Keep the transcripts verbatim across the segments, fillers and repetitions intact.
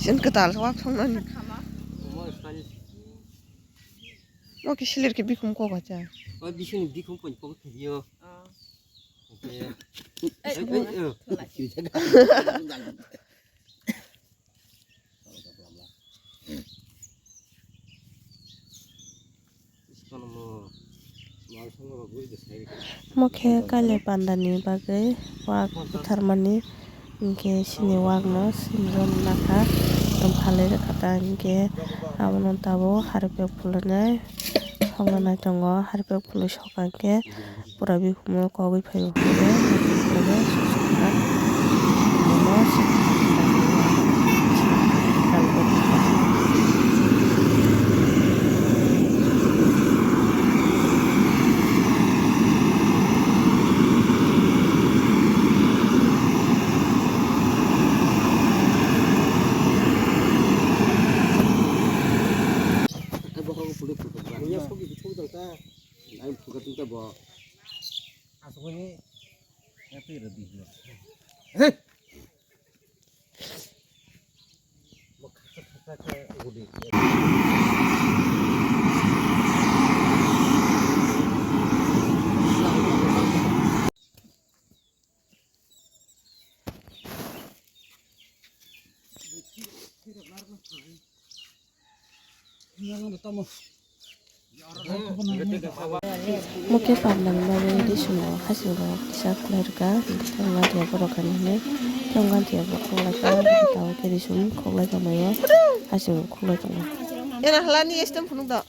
Jen kwtal wak songnani. Mo khe silir khe bikhum kok acha. O bising bikhum pon pok thangyo. Mo khe kailai pandani bagwi wak butharmani, hinkhe chini wakno sinijwk nakha, tongphalwi rwkha ta, hinkhe abono tabuk haripek phulunai songna nai tongo, haripek phulwi sokha khe. Pura bikhumo kogwi phaio hwnwi. Asukni yapi rwdi hino. Hey! Mo khaksa khaksa khe udi. Mo khe pandani bagwi risumo, haising rok kisa khlai rwkha, tei wngkha borok kani hinwi, tei wngkha borok khuklai kha, tei tabuk khe risum khuklai tonglaio, haising rok khuklai tongo. Ena halani stem phunuk do.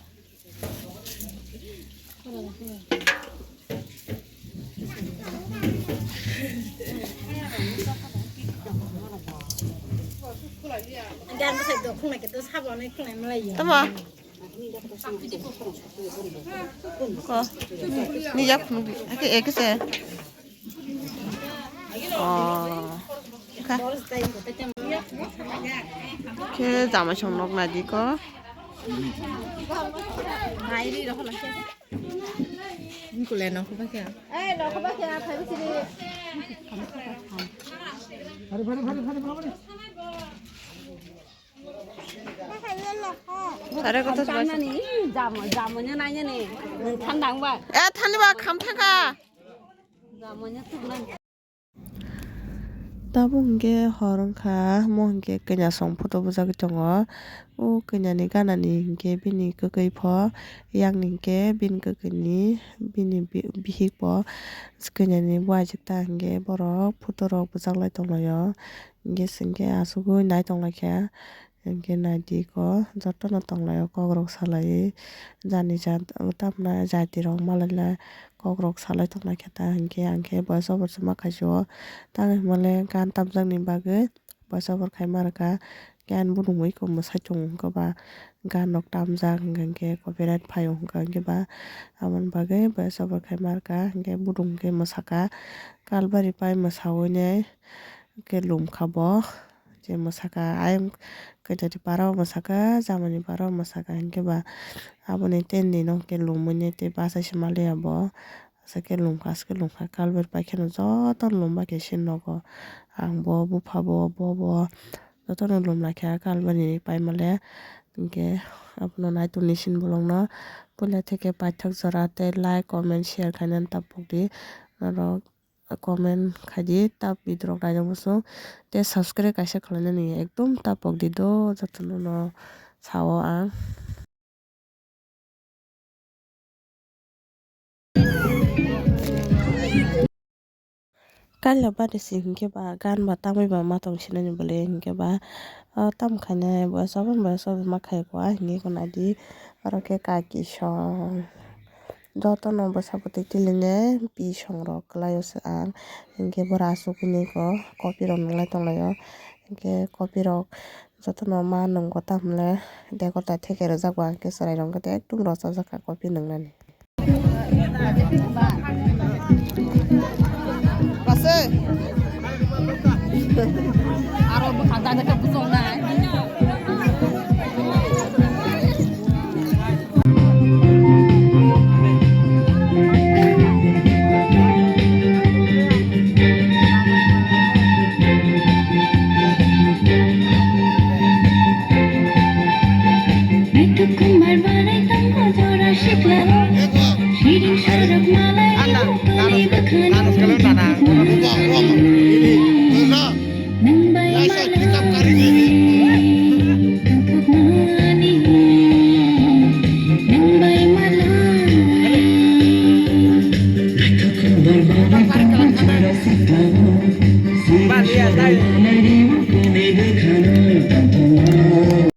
Tama. Ko. Ni yak phunuk di. Ake, ake se. Oh. Kha. Khe jamai song nok nai di ko. Kulai nok ba khe. Eh, nok ba khe, phai bisi di. Sare kotha sare. Jamo, jamo nya nai nya ni. Nang thandang ba. Eh, thani ba kham thangkha. Jamo nya tuk nang. Tabuk hinkhe hor wngkha, omo hinkhe kanya song photo bujagwi tongo. O kanyani ganani hinkhe bini kwkwi pho, yakni hinkhe bini kwkwi ni bini bi-, bihik bo kanyani buaijak ta hinkhe borok photo rok bujaklai tonglaio. Hinkhe chwngkhe achugwi nai tonglaikha. Hinkhe naidi ko jotono tonglaio kokrok salaiwi jani jat tamna jati rok malailai kokrok salai tonglaikha ta hinkhe ang khe voice over se ma khaisio tamo hinmale gan tamjakni bagwi voice over khaima rwkha. Khe ani bumung bai eko mwsai tongo hwnkhe ba gan rok tamjak hwnkhe copyright phaio hwnkhe ba aboni bagwi voice over khaima rwkha hinkhe bumung khe mwsaka kalbari pai mwsawinai khe lumkha bo. Je mwsaka ayang kaitor ni para o mwsaka, jama ni para o mwsaka, hinkhe ba aboni tei nini no hinkhe lumui nai tei bachai se maliya bo. Aswk khe lumkha, aswk khe lumkha, kalbari pai kheno jotono lumba khe se nogo. Ang bo, bupha bo, bo bo, jotono lumlaikha kalbari ni pai male. Hinkhe abono naitok ni sini bolong no puila theke paithak jora tei like, comment, share khainani ta pokdi norok. Comment khaidi, ta video rok naina muchung tei subscribe kaisa khwlainani ekdum ta pokdi do, jotono no sao ang. Kaila bade se hinkhe ba gan ba tamwi ba ma tong sinani bole hinkhe ba, ah, tam khainai bo sobo bo sobo ma khai kha hinkhe khwna di oro khe kaki song. Jotono bwsa bwtwi twilinai pi song rok kwlaio se ang. Hinkhe bwrwi aswk hinwi kho copy rok nwnglai tonglaio. Hinkhe copy rok jotono ma nwngo tamle dekortai theke rwjak ba hinkhe chwrai rok hinkhe ekdum rochajak kha copy nwngnani. Aro bwkha dada khe bujokna.